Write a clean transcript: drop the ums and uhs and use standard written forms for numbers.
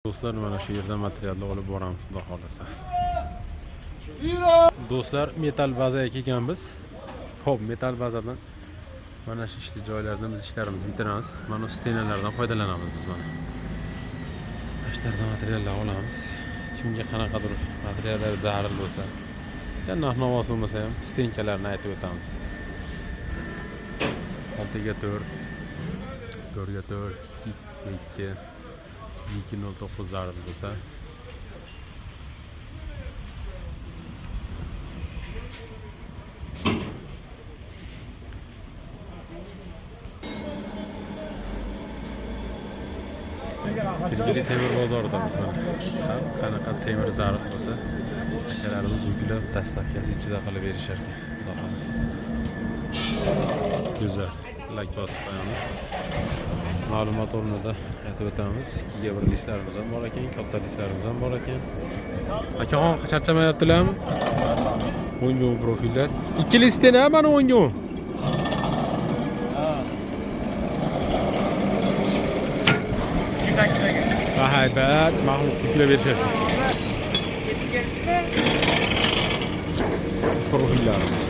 Do'stlar, mana shu yerdan materialni olib boramiz, xudo xohlasa. Do'stlar, metal bazaga kelganmiz. Xo'p, metal bazadan mana shu ishli joylardan biz ishlarimizni bitiramiz. Mana bu stenalardan foydalanamiz biz mana. Shulardan materiallar olamiz. Kimga qanaqadir materiallar zarur bo'lsa, narx navosi bo'lmasa ham stenkalarni aytib o'tamiz. 6 ga 4, 4 ga 4, 2 2, 2.09 zarur bo'lsa. Kirgili temir bozorida biz mana. Har qanaqa temir zarur bo'lsa, akalarimiz yuklab dastavkasi ichida qilib berishar ekan, xudo xohlasa. Go'zal. Like bosib qo'yamiz. Ma'lumot o'rnida aytib o'tamiz. 2ga 1 listlarimiz ham bor ekan, katta listlarimiz ham bor ekan. Akaxon, charchamayaptilarmi? 10 ga 10 profillar. 2 list nima mana 10 ga 10? Haybat, maxluq yuklab berishadi. Profillarimiz.